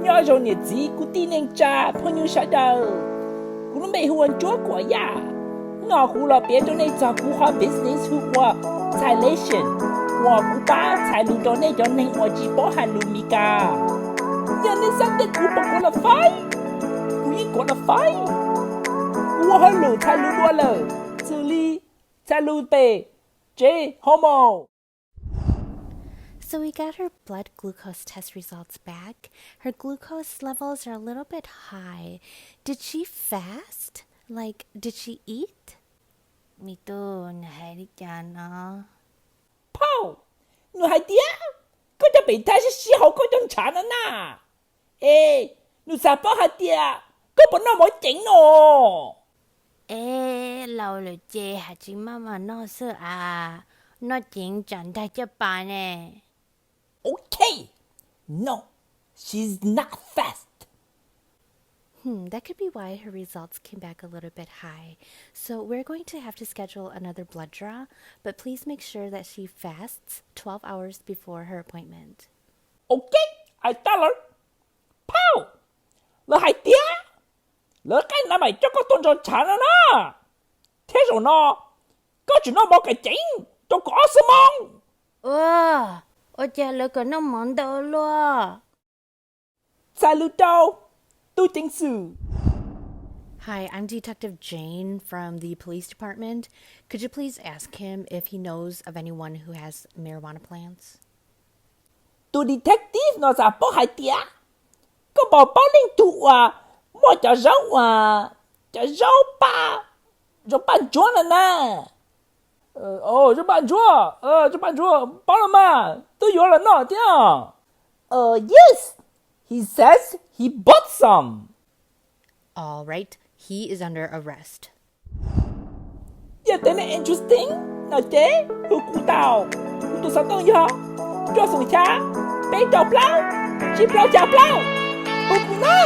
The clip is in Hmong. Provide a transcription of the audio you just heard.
Nyob zoo niam txiv kwv tij neej tsa phooj ywg sawv daws, kuv lub npe hu ua Ntsuab Kuam Yaj. Hnub no kuv los piav rau nej txog kuv qhov business hu ua Thailation, uas kuv pab txhais lus rau nej cov neeg uas tsis paub hais lus Mis Kas. Yog nej xav tias kuv puas qualified, kuv yeej qualified. Kuv ua hauj lwm txhais lus dua lawm, xws li txhais lus pem tsev hormone. So we got her blood glucose test results back. Her glucose levels are a little bit high. Did she fast? Like, did she eat? Me tub, nws hais li cas no? Phauj, nws hais tias koj cov pem thaj siab siab hauv koj cov ntshav no na. Es nws xav paub hais tias koj puas noj mov ceev no. Es laus lawm ces hais tsis maj mam noj xwb as, noj ceev tsam nraug caj pas ne. Okay, no, she's not fast. Hmm, that could be why her results came back a little bit high. So we're going to have to schedule another blood draw, but please make sure that she fasts twelve hours before her appointment. Okay, I tell her. Phauj, lawv hais tias lawv qaij na mam coj koj tuaj nrog ntshav no na. Thiab zaum no koj tseem noj mov kawm ceev rau kaum ob xuab moos. Ua, ua cas lawv kom noj mov ntau luaj? Txhais lus rau tub ceev xwm. Hi, I'm Detective Jane from the police department. Could you please ask him if he knows of anyone who has marijuana plants? Tus detective no xav paub hais tias koj puas paub leej twg uas muaj cov zaub uas, cov zaub paj, zaub paj ntsuab no na. Zaub paj ntsuab, zaub paj ntsuab, paub los mas, twb yuav los noj thiab. Yes, he says he bought some. All right, he is under arrest. Yog tias nej interesting no ces hu kuv tau, kuv tus xov tooj yog cuaj xoom xya peb rau plaub tsib plaub xya plaub, hu kuv na.